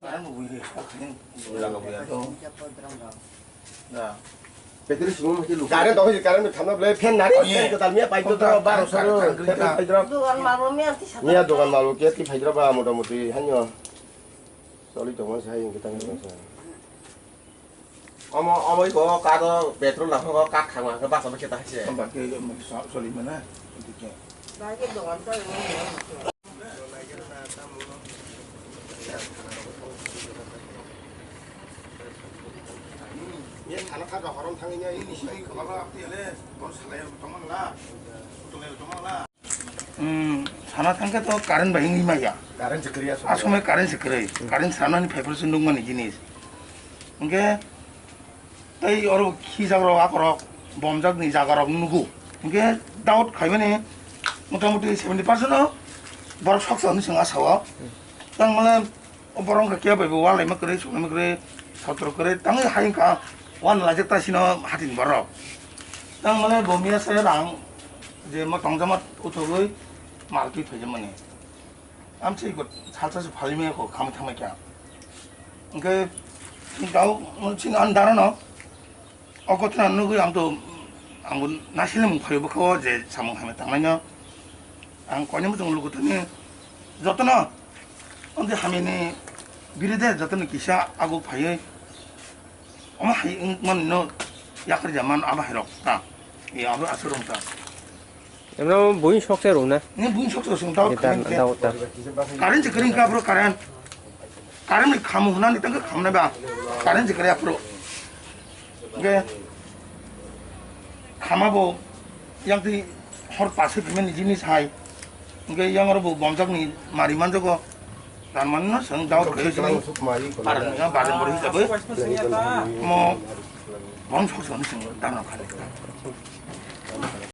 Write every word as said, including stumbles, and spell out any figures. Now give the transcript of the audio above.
Current tong, current thamna belai fan nari, fan kwtal miya pai to, baro soro, fan pai to. Dogan malo miya ti sat. Miya dogan malo ke ti pai to ba, motamuti hanyo. Choli tongma sai, kita ngi sa. Omo, omo iko kado petrol nangkho, kak khangma khe basa basa ta haise. Ba ke choli mana? Bai ke dogan to. Hmm, sana thangkhe to current bai wngwi maya. Current se kwrwi aswk. Aswk current se kwrwi. Current sanani phaiphuru se nukmani jinis. Hwnkhe tei oro khijakrok akorok bomjakni jagarok nugo. Hwnkhe doubt khaimani motamuti seventy percent o borok soksa hwnwi chwng asao. Tangmale O borok wngkha kebo bai bo wal laima kwrwi, suk laima kwrwi, sotro kwrwi, tangwi hai wngkha, wan laijak ta sino hatini borok. Tang mane bo miya se rang je ma tongjakma uthogwi mal twi phaijakmani. Amtwi salsa se phalwi maya kho, khamwi thangmai kha. Hwnkhe dauk chini ani dara no, O ghotona nugwi ang to, ang bo naisile mung phaio bwkha o je samung hamya tangnaino. Ang koinwi muchung lukuthani jotono, o je hamyani biride jotono kisa ago phaiwi, omo hai wngmani no yakarja man abo hai rok ta. E abo aswk rwng ta. Emno buin sokse rwna. Ni buin sokse rwna, daut. Ni tar, khamin khe. Daut tar. Current se kering ka bro, current. Current ni khamu hwnani tangka khamnai ba. Current se kering bro. Ge. Khama bo yang ti hor pase phaimani jinis hai. Ge yang oro bo bomjak ni mari manjago. Tar man no sang daut khe sini. Parang yang badan bor hisabe. Mo bom sokse ni sing dan khale.